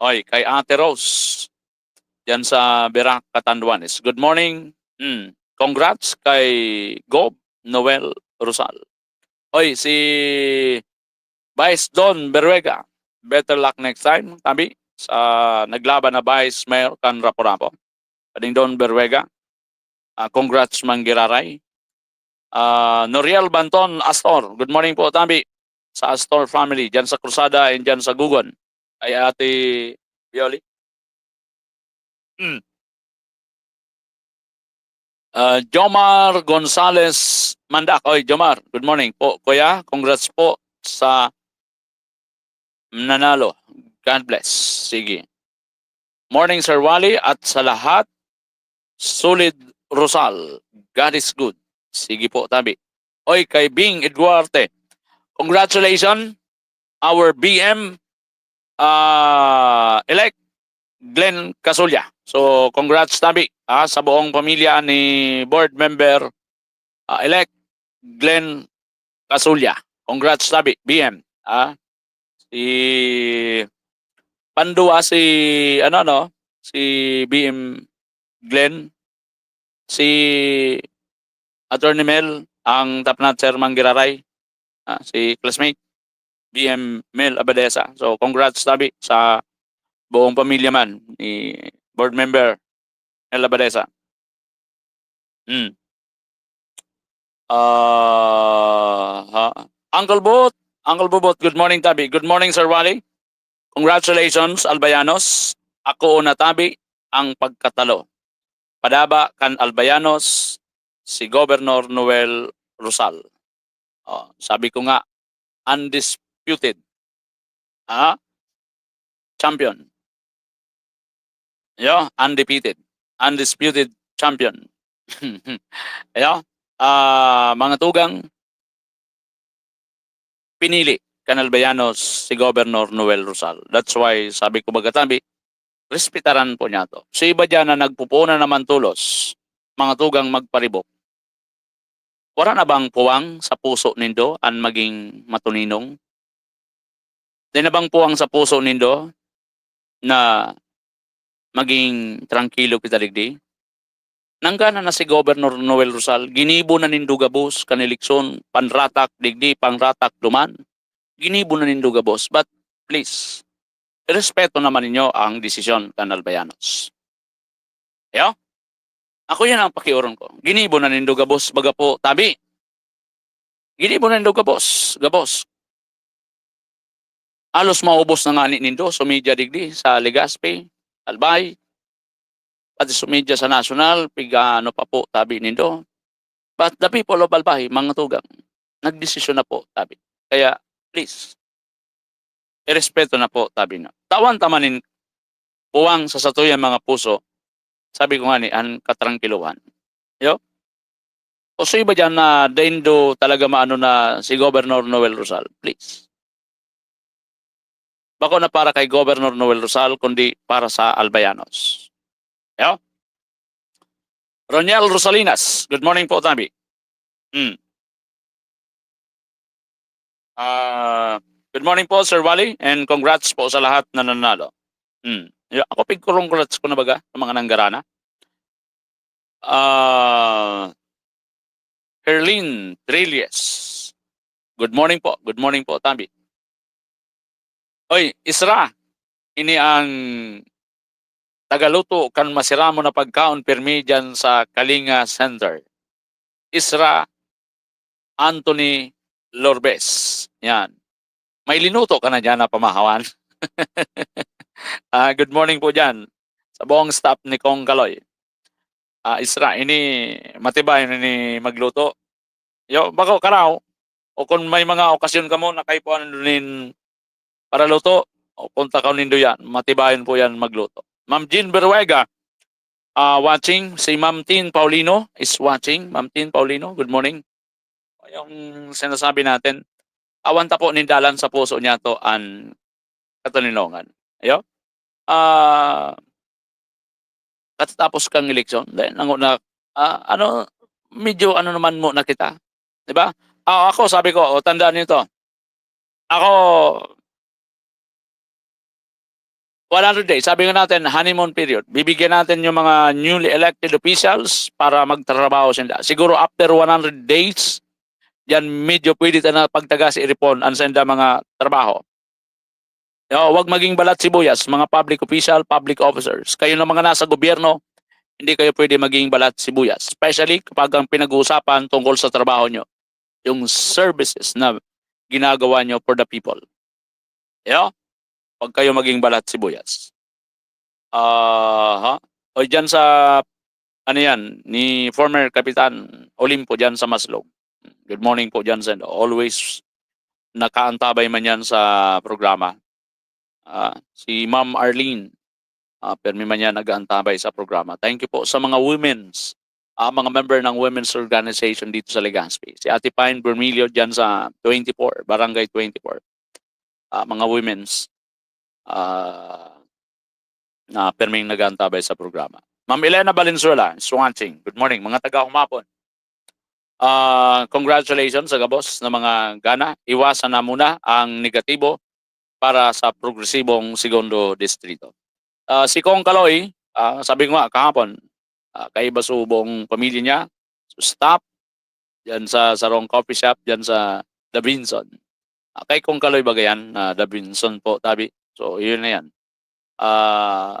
Oy, kay Ate Rose, diyan sa Virac, Catanduanes. Good morning. Hmm. Congrats kay Gob Noel Rosal. Oy, si Vice Don Beruega. Better luck next time, tabi, sa naglaban na Vice Mayor kan Rapu-Rapu. Padingdon Berwega. Ah, congrats, Mang Giraray. Ah, Noriel Banton Astor, good morning po, tabi, sa Astor family, dyan sa Cruzada and dyan sa Gugon. Kay Ate Violi. Hmm. Ah, Jomar Gonzales Mandak. Oy, Jomar, good morning po, kuya. Congrats po sa nanalo. God bless. Sige. Morning, Sir Wally, at sa lahat, solid Rosal. God is good. Sige po, tabi. Oy, kay Bing Eduarte. Congratulations, our B M, ah, elect Glenn Casulya. So, congrats, tabi, ah, sa buong pamilya ni board member, ah, elect Glenn Casulya. Congrats, tabi, B M. Ah, si Pandua, si, ano, no? Si B M Glenn, si Attorney Mel, ang Tapnat Sir Manggiraray, ah, si classmate, B M Mel Abadesa. So, congrats, tabi, sa buong pamilya man ni board member Mel Abadesa. Hmm. Ah, ha? Uncle Bot, Uncle Bobot, good morning, tabi. Good morning, Sir Wally. Congratulations, Albayanos. Ako na, tabi, ang pagkatalo. Padaba kan Albayanos, si Governor Noel Rosal. Oh, sabi ko nga, undisputed. Ah? Champion. Yo, undefeated. Undisputed champion. Yo, ah, mga tugang, pinili kan Albayanos si Governor Noel Rosal. That's why sabi ko, baga, tabi, respetaran po niya to. So, iba diyan na nagpupunan naman tolos, mga tugang, magparibok. Wala na bang puwang sa puso nindo an maging matuninong? Di na bang puwang sa puso nindo na maging trangkilo kita digdi? Nanggana na si Governor Noel Rosal, ginibo na nindo gabos kan eleksyon, panratak digdi, panratak duman. Ginibo na nindo gabos. But please, irespeto naman ninyo ang desisyon kan Albayanos. Yo? Ako, yan ang pakiorong ko. Ginibo na nindo gabos, baga po, tabi. Ginibo na nindo gabos, gabos. Halos maubos na nga ni nindo, sumidya digdi sa Legazpi, Albay, pati sumidya sa National, piga ano pa po, tabi nindo. But the people of Albay, mga tugang, nagdesisyon na po, tabi. Kaya, please, irespeto na po, tabi na. Tawan ta man nin puwang sa satuyang mga puso, sabi ko nga ni, an katrangkiluhan. Yo? O sa iba diyan na daindo talaga maano na si Governor Noel Rosal, please. Bako na para kay Governor Noel Rosal, kundi para sa Albayanos. Yo? Roniel Rosalinas, good morning po, tabi. Hmm. Ah, good morning po, Sir Wally, and congrats po sa lahat na nanalo. Hmm. Yeah, ako, pig-congrats ko na baga sa mga nanggarana. Ah, Herlin Trilles. Good morning po. Good morning po, tabi. Oy, Isra, ini ang tagaluto kan masiramon na pagkaon pirmi diyan sa Kalinga Center. Isra Anthony Lorbes. Yan. May linuto ka na diyan na pamahawan? Ah, good morning po diyan sa buong staff ni Kong Kaloy. Ah, Isra, ini matibay na ni magluto. Yo, bako karaw, o kung may mga okasyon kamo na kaipuhan nin para luto, o punta ka nindo yan. Matibayon po yan magluto. Ma'am Jean Berwega, ah, watching. Si Ma'am Tin Paulino is watching. Ma'am Tin Paulino, good morning. Yung sinasabi natin, awan ta po nindalan sa puso niya to an katoninongan. Ayo? Ah, katatapos kang eleksyon, then ang una, ah, ano, medyo ano naman muna kita, di ba? Ah, ako, sabi ko, o, tandaan niyo to. Ako, one hundred days, sabi nga natin, honeymoon period. Bibigyan natin yung mga newly elected officials para magtrabaho sila. Siguro after one hundred days, yan medyo pwede ta na pagtaga si Iripon, ang senda mga trabaho. Yo, wag maging balat sibuyas, mga public official, public officers. Kayo na mga nasa gobyerno, Hindi kayo pwede maging balat sibuyas, especially kapag ang pinag-uusapan tungkol sa trabaho nyo, yung services na ginagawa nyo for the people. You know? Pag kayo maging balat sibuyas. Aha. O dyan sa, ano yan, ni former Kapitan Olimpo dyan sa Maslog. Good morning po dyan sa always nakaantabay man yan sa programa. Ah, si Ma'am Arlene, ah, permi man yan nag-aantabay sa programa. Thank you po sa mga women's, ah, mga member ng women's organization dito sa Legazpi. Si Ate Pine Bermilio dyan sa twenty-four, Barangay twenty-four. Ah, mga women's, ah, na perming nag-aantabay sa programa. Ma'am Elena Valenzuela is watching. Good morning, mga taga Humapon. Ah, congratulations sa gabos na mga gana. Iwasan na muna ang negatibo para sa progresibong Segundo Distrito. Ah, si Kong Kaloy, ah, sabi ko nga kahapon, ah, kaiba subong pamilya niya. So, stop dyan sa sarong coffee shop, dyan sa Davinson. Ah, kay Kong Kaloy ba yan? Ah, Davinson po, tabi. So, yun na yan. Ah,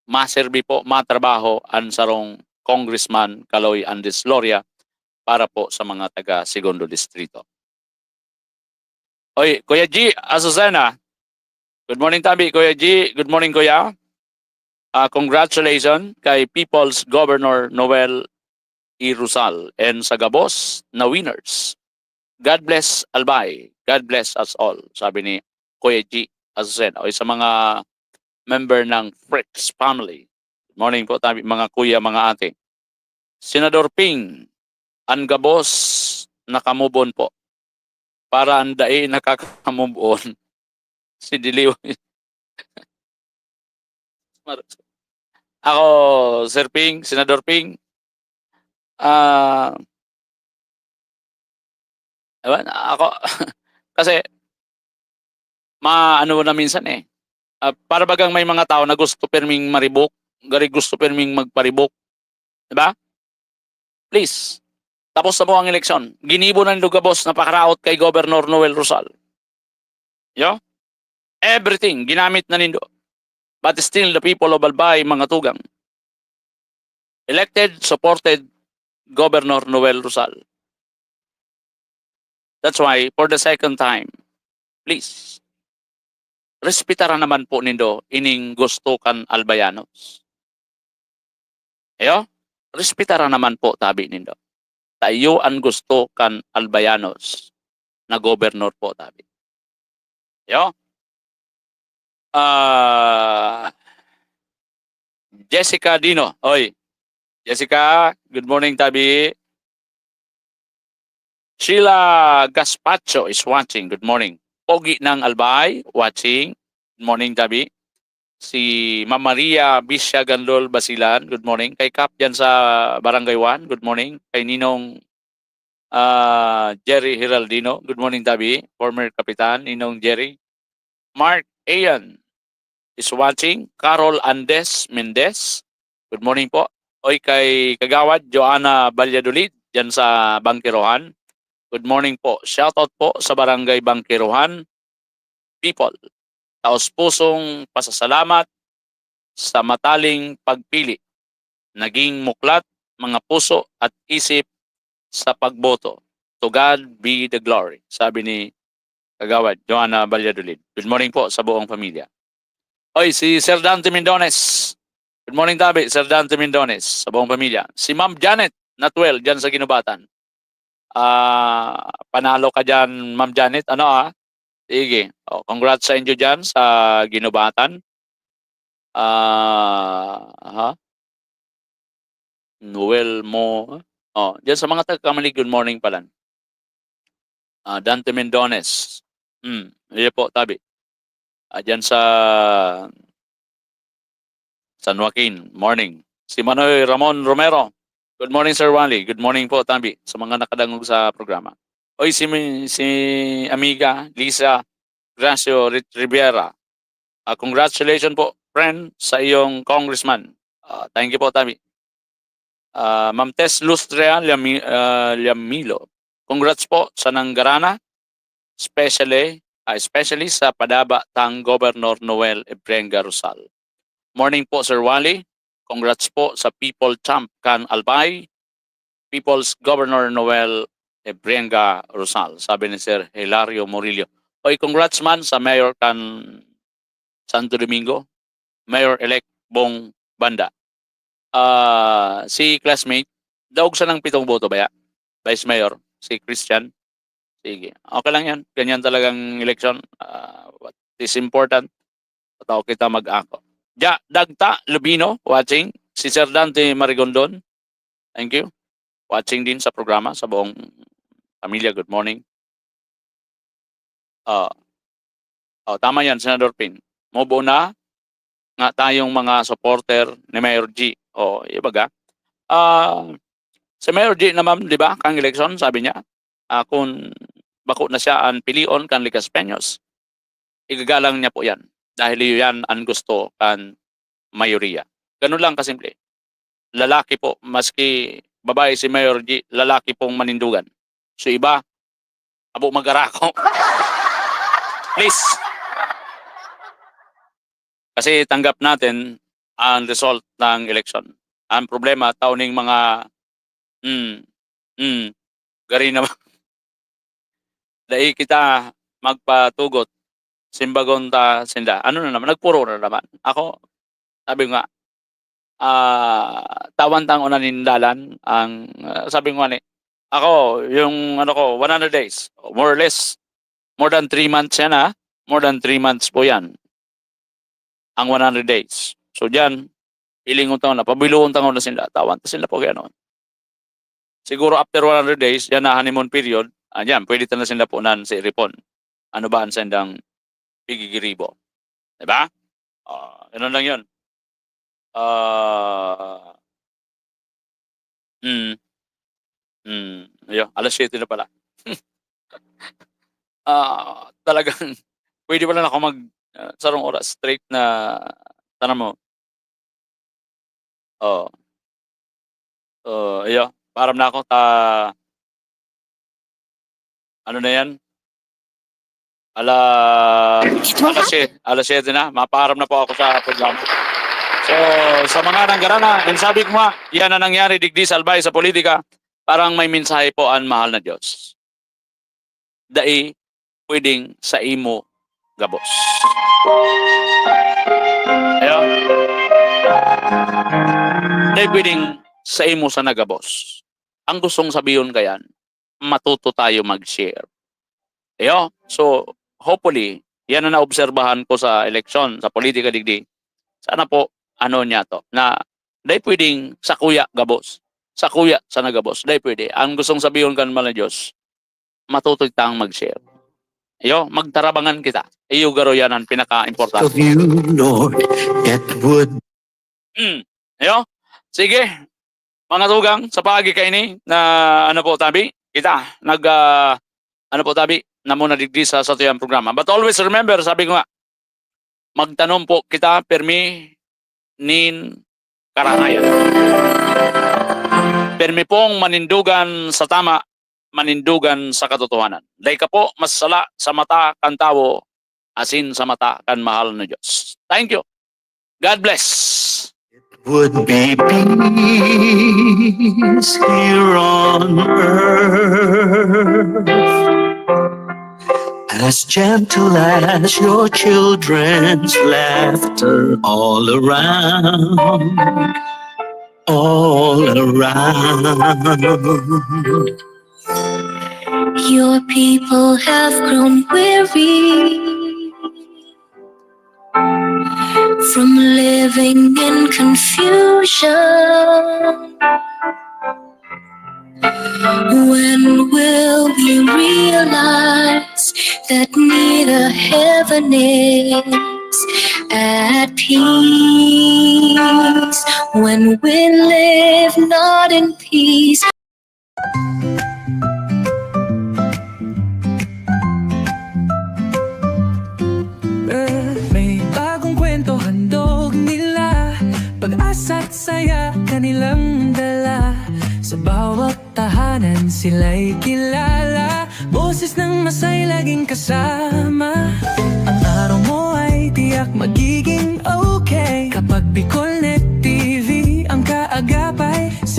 maserbi po, matrabaho ang sarong Congressman Kaloy Andes Loria para po sa mga taga Segundo Distrito. Oy, Kuya G Azucena. Good morning, tabi, Kuya G. Good morning, Kuya. Ah, congratulations kay People's Governor Noel E. Rosal and sa gabos na winners. God bless Albay. God bless us all, sabi ni Kuya G Azucena. O sa mga member ng Fritz family. Good morning po, tabi, mga kuya, mga ate. Senador Ping, ang gabos nakamubon po. Para ang dai nakaka-move on. Si Diliw. Mar-, ako, Sir Ping, Senador Ping, ah, ewan, ako, kasi, maano na minsan eh. Ah, para bagang may mga tao na gusto perming maribok, gari gusto perming magparibok. Di ba? Please, tapos na po ang eleksyon. Ginibo na nindo gabos na pakaraot kay Governor Noel Rosal. Yo? Everything, ginamit na nindo. But still, the people of Albay, mga tugang, elected, supported Governor Noel Rosal. That's why, for the second time, please, respetaran naman po nindo ining gusto kan Albayanos. Ayo, respetaran naman po tabi nindo. Tayo ang gusto kan Albayanos na gobernador po tabi. Ayo. Ah, Jessica Dino. Oy. Jessica, good morning, tabi. Sheila Gaspacho is watching. Good morning. Pogi ng Albay, watching. Good morning, tabi. Si Ma'am Maria Bisya Gandol Basilan, good morning. Kay Kap dyan sa Barangay One, good morning. Kay Ninong, ah, Jerry Heraldino, good morning, tabi. Former Kapitan, Ninong Jerry. Mark Ian is watching. Carol Andes Mendez, good morning po. Oy, kay Kagawad Joanna Valladolid, dyan sa Bangkirohan. Good morning po. Shoutout po sa Barangay Bangkirohan people. Taos-pusong pasasalamat sa mataling pagpili. Naging muklat, mga puso at isip sa pagboto. To God be the glory, sabi ni Kagawad Joanna Valladolid. Good morning po sa buong pamilya. Oy, si Sir Dante Mendones. Good morning, tabi, Sir Dante Mendones, sa buong pamilya. Si Ma'am Janet Natuel, dyan sa Ginubatan. Ah, panalo ka dyan, Ma'am Janet. Ano, ah? Sige. Oh, congrats sa inyo dyan sa Ginubatan. Ah, ha? Noel mo. Oh, dyan sa mga taga Camalig, good morning pala. Ah, Dante Mendones. Hmm, iyo po, tabi. Ah, dyan sa San Joaquin, morning. Si Manoy Ramon Romero. Good morning, Sir Wally. Good morning po, tabi, sa mga nakadangog sa programa. Oy, si mi-, si amiga Lisa Gracio Ri-, Rivera. Ah, congratulations po, friend, sa iyong congressman. Ah, thank you po, tabi. Ah, Ma'am Tess Lustria Liami-, ah, Liamilo. Congrats po sa Nanggarana, especially, ah, especially sa padaba tang Governor Noel Ebrenga Rosal. Morning po, Sir Wally. Congrats po sa People Champ kan Albay, People's Governor Noel Ebrienga Rosal, sabi ni Sir Hilario Murillo. Oy, congrats man sa Mayor kan Santo Domingo, Mayor-elect Bong Banda. Ah, si classmate, daog sanang pitong boto baya? Vice Mayor, si Christian. Sige, okay lang yan. Ganyan talagang eleksyon. Ah, what is important, tao kita mag-ako. Ja, Dagta Lubino, watching. Si Sir Dante Marigondon, thank you. Watching din sa programa, sa buong pamilya, good morning. Ah, oh, tama yan, Senador Pin. Mubo na nga tayong mga supporter ni Mayor G. Oh, ibaga. Ah, si Mayor G naman, di ba, kang eleksyon, sabi niya, ah, kung bako na siya an pilion kan Ligaspeños, igagalang niya po yan. Dahil iyan an gusto kan mayoriya. Ganun lang kasimple. Lalaki po, maski babae si Mayor G, lalaki pong manindugan. So iba, abo magarako. Please. Kasi tanggap natin ang result ng eleksyon. Ang problema, tao ning mga, mm, mm, gari naman. Dai kita magpatugot, simbagon ta sinda. Ano na naman, nagpuro na naman. Ako, sabi ko nga, ah, tawan tang una nin dalan ang, ah, sabi ko nga ni, ako, yung ano ko, one hundred days, more or less, more than three months yan, ha? More than three months po yan, ang one hundred days. So, diyan, hilingon ta na, pabiluon ta na sinda, tawan ta sila po ganoon. Siguro after one hundred days, yan na honeymoon period, ah, yan, pwede ta na sinda punan sa iripon. Ano ba ang sendang pigigiribo? Diba? Ah, ganun lang yun. Ah, mm. Mm, ayun, alas siyete na pala. Ah, talagang pwede pala na ako mag, ah, sarong oras straight na, tara mo. Oo. Oo, iyo, paaram na ako ta ano na yan? Ala, alas siyete, alas siyete na, mapaaram na po ako sa programa. So, sa mga nanggarana, ang sabi ko nga, yan ang nangyari digdi sa Albay sa politika, parang may mensahe po ang mahal na Diyos. Dai pwedeng sa imo gabos. Ayo. Dai pwedeng sa imo sana gabos. Ang gustong sabihon kayan, matuto tayo mag-share. Ayo. So, hopefully, yan ang naobserbahan ko sa eleksyon, sa politika digdi. Sana po, ano niya to, na dai pwedeng sa kuya gabos. Sa kuya sana gabos. Dai pwede. Ang gustong sabihon kan mahal na Diyos, matuto tang mag-share. Iyo, magtarabangan kita. Iyo, garo yan ang pinaka-importante. Of you, Lord, it would Mm. Iyo. Sige. Mga tugang, sa paagi kaini na, ano po, tabi, kita, nag, ah, ano po, tabi, na muna digdi sa satuyang programa. But always remember, sabi ko nga, magtanom po kita, pirmi nin karangayan. Pirmi pong manindugan sa tama, manindugan sa katotohanan. Dai ka po masala sa mata kan tawo, asin sa mata kan mahal na Diyos. Thank you. God bless. Would be peace here on earth, as gentle as your children's laughter all around, all around. Your people have grown weary from living in confusion. When will we realize that neither heaven is at peace? When we live not in peace, May bagong kwento handog nila, pag-asa at saya kanilang dala. Sa bawat tahanan sila'y kilala, boses ng masay laging kasama. Ang araw mo ay tiyak magiging okay kapag Bicolnet T V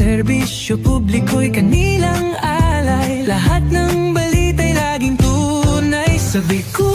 Serbisyo publiko'y kanilang alay. Lahat ng balita'y laging tunay. Sa Bicol